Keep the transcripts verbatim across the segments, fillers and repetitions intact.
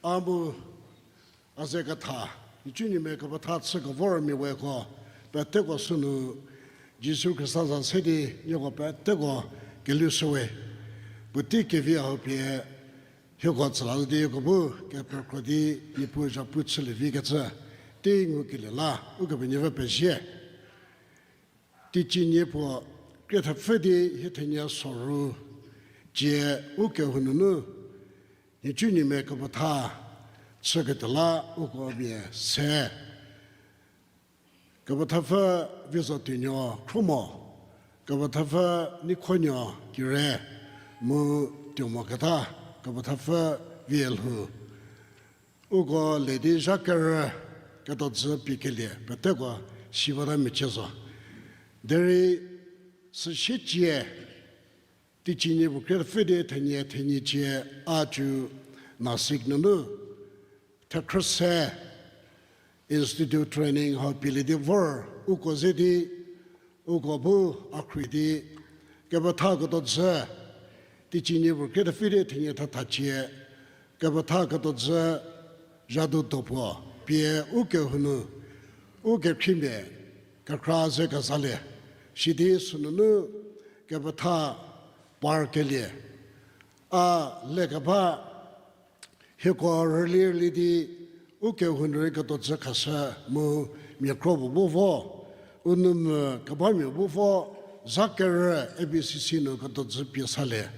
A mu a ze ketha, nhicunuomia kepetha chü kevor mia weko, peteko sünu Jisu Khrista za se di nieko peteko kelhou shüwe. Puotei kevi hau pie hieko tsüla di hieko bu kepekro di Niepuu zhapu chülie vikecü tei ngukelie la Ukepenuopfü pezie. Teicie nie puo krie thepfü di hie thenie soru cie u kehou nunu nhicunuomia kepetha chüketuo la uko mia se. Kepethapfü Vizotuonuo Khromo, Kepethapfü Neikhonuo Kire, mu tuomoketa Kepethapfü Vielhou. Uko le di zha kerü ketuo dzü pie kelie peteko si bata mecie zo. Derei süsie cie, teicie nie puo krie thepfü di thenie thenie cie a cü Nasik nunu thekhrü se Institute training hau pielie di vor uko ze di, uko bu a khrie di kepetha ketuo dzü, teicie nie puo krie thepfü di thenie thetha cie, kepetha ketuo dzü zhadu do puo pie u kehou nu u kekhriemia kekra ze kezalie, sidi sünunu kepetha par kelie a lekeba hieko rüli rüli di u kehou nu rei ketuo dzü khashü mu mia kro puo bu vo, u nou mu kebamia bu vo, zha kerü A B C C nu ketuo dzü pie salie.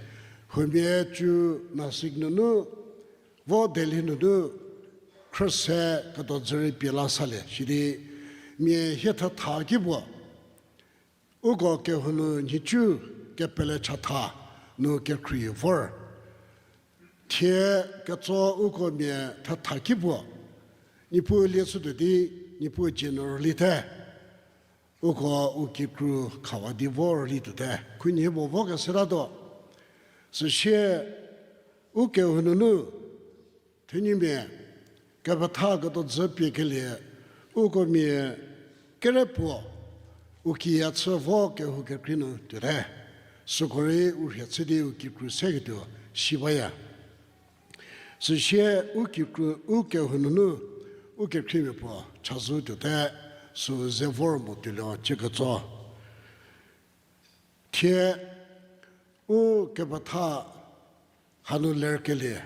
Huomia cü Nasik nunu vo Delhi nunu khrü se ketuo dzü rei pie la salie. Sidi mia hie thetha ki puo uko kehou nu nhicu kepele chatha nu kekhrie vor. Thie ketso uko mia thetha ki puo Niepuu lie chütuo di Niepuu dzie nu rülite. Uko u kikru khawa di vo rüli tuote. Khunhie puo vo kesetatuo. Süsie u kehou nunu thenumia kepetha ketuo dzü pie kelie uko mia kere puo u kiya chü vo kehou kekrei nu tuote. Süko rei u rhie chü di u kikru seketuo si baya. Süsie u kikru u kehou nunu u kekhriemia puo chazou tuote, sü ze vor mo tuoluo cie ketso. Thie u kepetha hanu lerkelie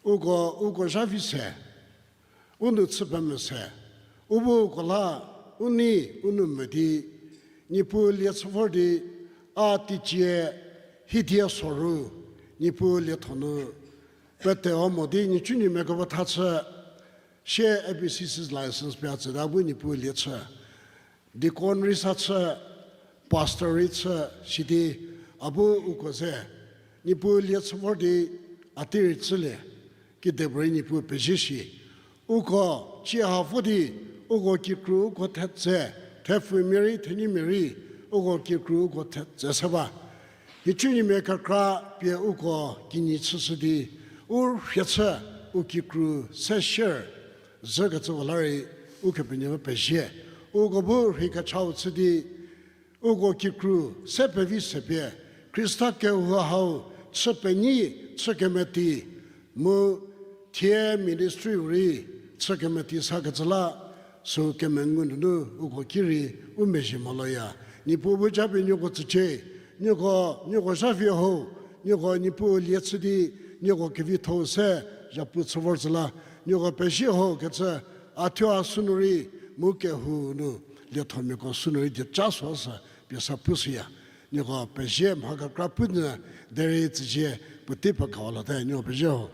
uko, uko zha vi se, u nou chü pemese, u bu uko la, u nei u nou mo di Niepuu lie chü vor di a teicie hidie soru Niepuu lietho nu pete-o mo di nhicunuomia kepetha chü, sie A B C C license pie a tsüta bu Niepuu lie chü, deacon rei sa chü, pastor rei chü, sidi a bu uko ze Niepuu lie chü vor di a tei rei chülie, kidepuorei Niepuu pezie shi. Uko cie ha vo di uko kikru uko thetse, thepfumia rei thenumia rei, uko kikru uko thetse se ba. Nhicunuomia kekra pie uko kinyi chüshü di u rhie chü, u kikru se share zhükecüko la rei Ukepenuopfü pezie. Uko bu rhei kechau chü di uko kikru se pevi se pie Khrista kehou hau chü penyi, chü kemeti, mu thie ministry rei chü kemeti sakecü la, sü kemengu nunu uko ki rei u mezhie moloya. Niepuu bu japie nieko tsücie, nieko, nieko zha vi ho, nieko Niepuu lie chü di, nieko kevitho-u se zhapu chü vor tsü la, nieko pezie ho kecü, a thuo a sünu rei, mu kehou nu liethomiako sünu rei dieca so sü pie sa pushüya. Nieko pezie, mha kekra punyü, derei tsüzie puotei pekawalate, nieko pezie ho.